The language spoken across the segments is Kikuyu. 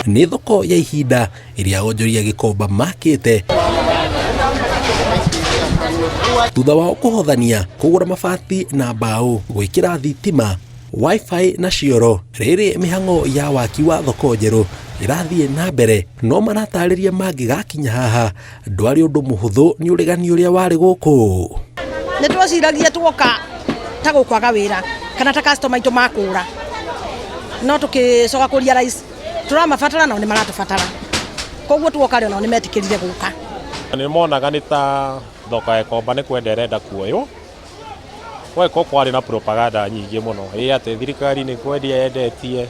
Nĩ thoko ya ihinda ĩrĩa onjoria Gĩkomba makĩte thutha wao kũhothania kũgũra mabati na mbaũ, gwĩkĩra thitima, wifi na cioro. Rĩrĩ mĩhang'o ya waki wa thoko njerũ ĩrathiĩ na mbere, no maratarĩria mangĩgakinya haha ndwarĩ ũndũ mũhũthũ nĩ ũregani ũrĩa warĩ gũkũ. Nĩ tweciragia tuoka ta gũkwaga wĩra kana ta customer aitũ makũra, no tũgĩcoka kũ realize tũramabatara nao nĩ maratũbatara, koguo tuoka rĩ, onao nĩ metĩkĩrire gũka. Nĩ monaga nĩ ta thoko ya Gĩkomba nĩ kwenda ĩrenda kuoywo. Gwagĩkorwo kwarĩ na propaganda nyingĩ mũno, ĩ atĩ thirikari nĩ kwendia yendetie.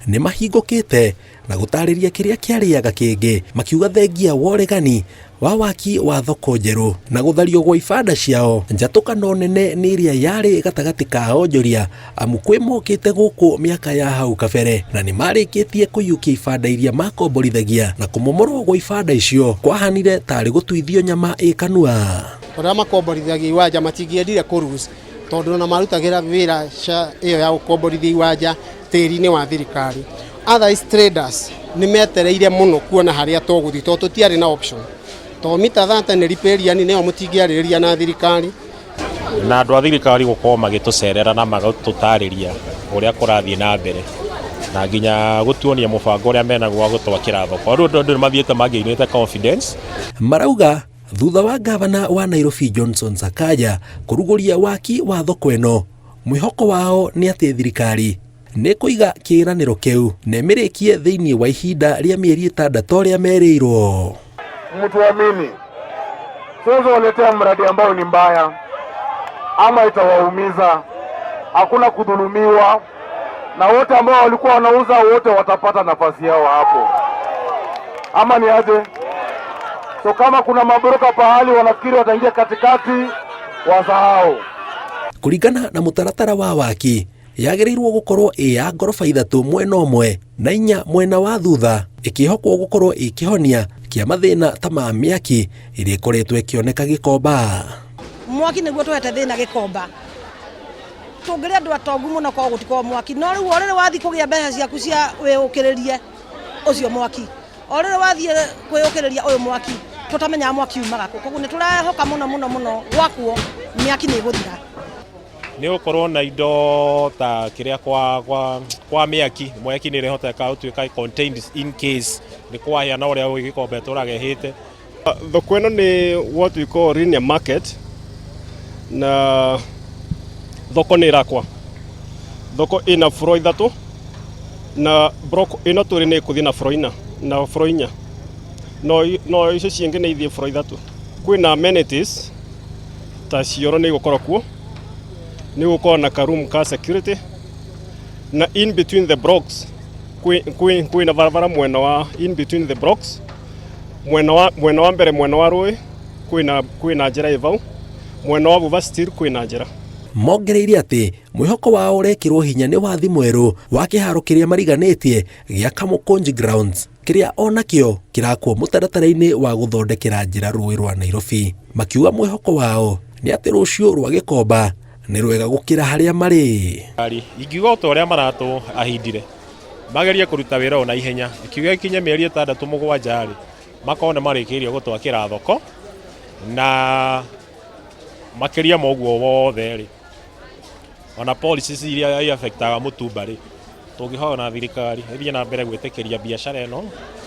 Nĩ mahingũkĩte na gũtarĩria kĩrĩa kĩarĩaga kĩngĩ, makiuga thengia wa ũregani wa waki wa thoko njerũ na gũthario gwa ibanda ciao, njatũkano nene nĩ ĩrĩa yarĩ gatagatĩ ka onjoria, amu kwĩ mokĩte gũkũ mĩaka ya hau kabere na nĩ marĩkĩtie kũiyũkia ibanda iria makomborithagia, na kũmomorwo gwa ibanda icio kwahanire tarĩ gũtuithio nyama ĩ kanua. Arĩa makomborithagia iwanja matingĩendire kũ lose, tondũ ona marutagĩra wĩra ĩyo ya gũkomborithia iwanja tĩri-inĩ wa thirikari. Otherwise traders nĩ metereire mũno kuona harĩa tũgũthiĩ, tondũ tũtiarĩ na option, tondũ mita 30 nĩ riparian, nĩyo mũtingĩarĩrĩria na thirikari. Na andũ a thirikari gũkorwo magĩtũcerera na magatũtarĩria ũrĩa kũrathiĩ na mbere, na nginya gũtuonia mũbango ũrĩa menaguo wa gũtwakĩra thoko. Rĩu andũ nĩ mathiĩte magainĩte confidence. Marauga thutha wa gavana wa Nairobi Johnson Sakaja kũrugũria waki wa thoko ĩno, mwĩhoko wao nĩ atĩ thirikari nĩ kũiga kĩĩranĩro kĩu na ĩmĩrĩkie thĩinĩ wa ihinda rĩa mĩeri 6 ũrĩa merĩirwo. Mtuamini, siwezi waletea mradi ambao ni mbaya ama itawaumiza. Hakuna kudhulumiwa, na wote ambao walikuwa wanauza wote watapata nafasi yao hapo, ama ni aje? So kama kuna mabroka pahali wanafikiri wataingia katikati, wasahau. Kũringana na mũtaratara wa waki, yagĩrĩirwo gũkorwo ĩ ya ngoroba 3 mwena ũmwe na 4 mwena wa thutha, ĩkĩhokwo gũkorwo ĩ kĩhonia kĩa mathĩna ta ma mĩaki ĩrĩa ĩkoretwo ĩkĩoneka Gĩkomba. Mwaki nĩguo tũhete thĩna Gĩkomba, tũngĩrĩ andũ atongu mũno korwo gũtikorwo mwaki, no rĩu o rĩrĩ wathiĩ kũgĩa mbeca ciaku cia wĩũkĩrĩrie ũcio mwaki, o rĩrĩ wathiĩ kwĩũkĩrĩria ũyũ mwaki, tũtamenyaga mwaki umaga kũ. Koguo nĩ tũrehoka mũno mũno mũno gwakwo mĩaki nĩ ĩgũthira. Nĩ gũkorwo na indo ta kĩrĩa kwa mĩaki, mwaki nĩ ĩrĩhoteka gũtuĩka contained in case nĩ kwahĩa na ũrĩa Gĩkomba ĩtũraga ĩhĩte. Thoko ĩno nĩ what we call linear market, na thoko nĩ ĩrakwa. Thoko ĩna floor 3, na block ĩno tũrĩ nĩ ĩkũthiĩ na floor 4 na floor 4, no icio ciĩngĩ nĩ ithiĩ floor 3. Kwĩna amenities ta cioro nĩ igũkorwo kuo, nĩ gũkorwo na ka room ka security, na in between the blocks kwĩna barabara mwena wa in between the blocks, mwena wa mbere, mwena wa rũĩ, kwĩna njĩra ĩ vau, mwena wa vuva still kwĩna njĩra. Mongereire atĩ mwĩhoko wao ũrekĩrwo hinya nĩ wathi mwerũ wa kĩharo kĩrĩa mariganĩtie gĩa Kamukunji Grounds, kĩrĩa onakĩo kĩrakwo mũtaratara-inĩ wa gũthondekera njĩra rũĩ rwa Nairobi. Makiuga mwĩhoko wao nĩ atĩ rũciũ rwa Gĩkomba nĩ rwega gũkĩra harĩa marĩ. Ingiuga o ta ũrĩa maratũ ahindire, magerie kũruta wĩra ũyũ na ihenya, ikiuga ikinye mĩeri 6 7 rĩ, makorwo nĩ marĩkĩirie gũtwakĩra thoko, na makĩria ma ũguo wothe rĩ, ona policies iria i-affectaga mũtumba rĩ, tũngĩhoya na thirikari ĩthiĩ na mbere gwĩtĩkĩria biacara ĩno.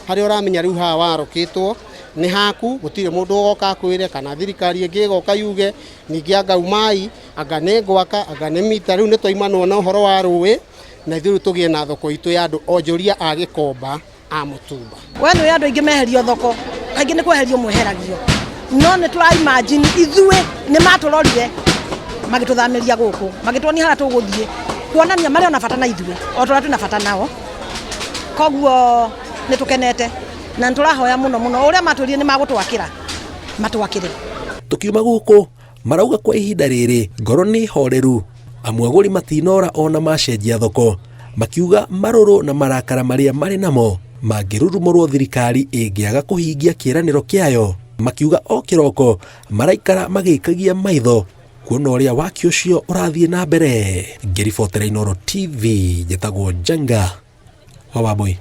Harĩa ũramenya rĩu haha warũkĩtwo nĩ haku, gũtirĩ mũndũ ũgoka akwĩre kana thirikari ĩngĩ ĩgoka yuge ningĩ anga umai, anga nĩ ngwaka, anga nĩ mita. Rĩu nĩ twaimanwo na ũhoro wa rũĩ, na ithuĩ rĩu tũgĩe na thoko itũ ya andũ onjoria a Gĩkomba a mũtumba. We nĩ andũ aingĩ meherio thoko, kaingĩ nĩ kweherio mweheragio, no nĩ tũra imagine ithuĩ nĩ matũrorire magĩtũthamĩria gũkũ, magĩtuonia harĩa tũgũthiĩ, kuonania marĩ ona bata na ithuĩ o ta ũrĩa twĩna bata nao. Koguo nĩ tũkenete na nĩ tũrahoya mũno mũno ũrĩa matwĩrire nĩ magũtwakĩra, matwakĩre. Tũkiuma gũkũ marauga kwa ihinda rĩrĩ ngoro nĩ horeru, amu agũri matinora ona macenjia thoko, makiuga marũrũ na marakara marĩa marĩ namo mangĩrurumũrwo thirikari ĩngĩaga kũhingia kĩĩranĩro kĩayo. Makiuga o kĩroko maraikara magĩikagia maitho kuona ũrĩa waki ũcio ũrathiĩ na mbere. Ngĩribotera Inooro TV, njĩtagwo Njenga wa Wambui.